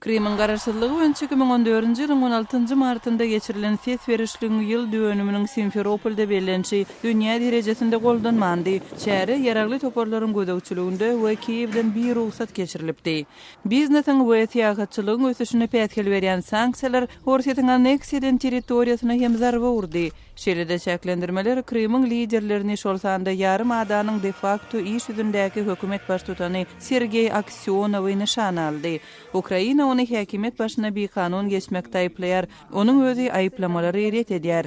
Krymyň garaşsyzlygy boýunça 2014-nji ýylyň on altynjy martynda geçirilen ses berişligiň ýyl dönüminiň Simferopolda bellenişi dünýä derejesinde goldanmandy. Çäre ýaragly toparlaryň gözegçiliginde we Kiýewden birugsat geçirilipdi. Biznesiň we syýahatçylygyň ösüşine päsgel berýän sanksiýalar Orsýetiň anneksiýa eden territoriýasyna hem zarba urdy. Şeýle-de çäklendirmeler Krymyň liderlerini, şol sanda ýarym adanyň de-fakto iş ýüzündäki hökümet baştutany Sergeý Aksýonowy nyşana aldy. Ukraina ony häkimiýet başyna bikanun geçmekde aýyplaýar, onuň özi aýyplamalary ret edýär.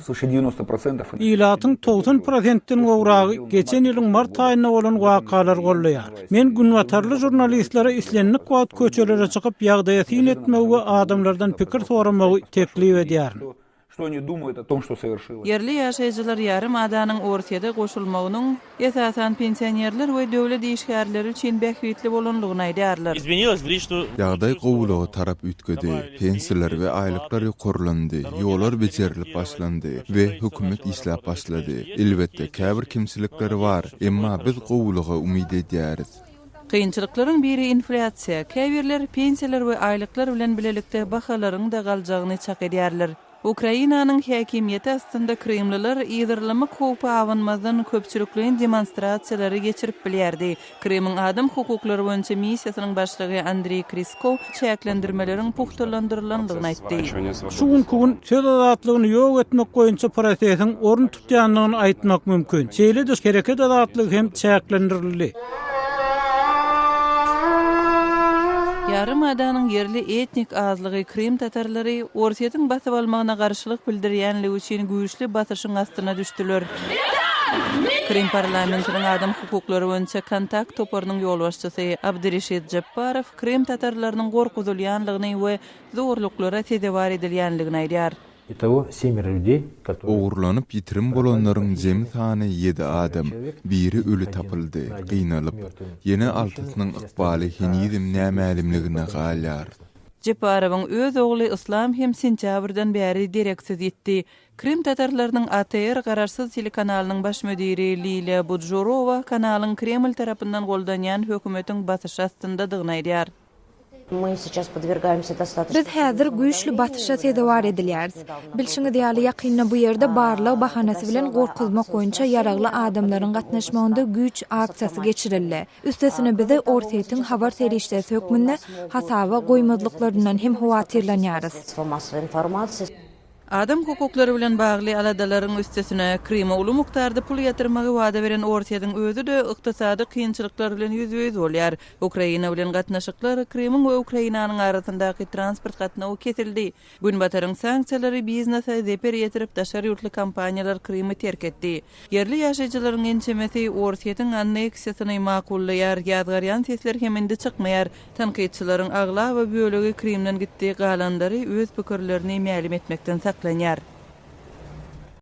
Ilatyň 90 prosentden gowragy geçen ýylyň mart aýynda bolan wakalary goldaýar. Men günbatarly žurnalistlere islendik wagt köçelere çykyp ýagdaýa syn etmegi we adamlardan pikir soramagy teklip edýärin. Ýerli ýaşaýjylar ýarym adanyň Orsýete goşulmagynyň, esasan, pensionerler we döwlet işgärleri üçin bähbitli bolandygyny aýdýarlar. Ýagdaý gowulyga tarap üýtgedi, pensiýalar we aýlyklar ýokarlandy, ýollar bejerilip başlandy we hökümet işläp başlady. Elbetde, käbir kemçilikler bar, emma biz gowulyga umyt edýäris. Kynçylyklaryň biri inflýasiýa. Käbirler pensiýalar we aýlyklar bilen bilelikde bahalaryň-da galjagyny çak edýärler. Ukrainanyň häkimiýeti astynda krymlylar yzarlamak howpy abanmazdan köpçülikleýin demonstrasiýalary geçirip bilýärdi. Krymyň adam hukuklary boýunça missiýasynyň başlygy Andreý Kriskow çäklendirmeleriň pugtalandyrylandygyny aýtdy. Şu günki gün söz azatlygyny ýok etmek boýunça prosesiň orun tutýandygyny aýtmak mümkin. Şeýle-de hereket azatlygy hem çäklendirildi. Ýarym adanyň ýerli etnik azlygy krym tatarlary Orsýetiň basyp almagyna garşylyk bildirýänligi üçin güýçli basyşyň astyna düşdüler. Krym parlamentiniň adam hukuklary boýunça kontakt toparynyň ýolbaşçysy Abdyreşit Jepbarow krym tatarlarynyň gorkuzylýanlygyny we zorluklara sezewar edilýänligini aýdýar. Ogurlanyp ýitirim bolanlaryň jemi sany ýedi adam, biri öli tapyldy, gynalyp. Ýene altysynyň ykbaly henizem nämälimligine galýar. Jeparowyň öz ogly Yslam hem sentýabrdan bäri dereksiz ýitdi. Krym tatarlarynyň ATR garaşsyz telekanalynyň baş müdiri Liliýa Budžurowa kanalyň Kreml tarapyndan goldanýan hökümetiň basyşy astyndadygyny aýdýar. Biz häzir güýçli basyşa sezewar edilýäris. Bilşiňiz ýaly, ýakynda bu ýerde barlag bahanasy bilen gorkuzmak boýunça ýaragly adamlaryň gatnaşmagynda güýç aksiýasy geçirildi. Üstesine bizi Orsýetiň habar serişdesi hökmünde hasaba goýmazlyklaryndan hem howatyrlanýarys. Adam hukuklary bilen bagly aladalaryň üstesine, Kryma uly mukdarda pul ýatyrmagy wada beren Orsýetiň özi-de ykdysady kynçylyklar bilen ýüzbe-ýüz bolýar. Ukraina bilen gatnaşyklar, Krymyň we Ukrainanyň arasyndaky transport gatnawy kesildi. Günbataryň sanksiýalary biznese zeper ýetirip, daşary ýurtly kompaniýalar Krymy terk etdi. Ýerli ýaşaýjylaryň ençemesi Orsýetiň anneksiýasyny makullaýar, ýazgarýan sesler hem indi çykmaýar. Tankytçylaryň aglaba bölegi Krymdan gitdi, galanlary öz pikirlerini mälim etmekden saklanýar.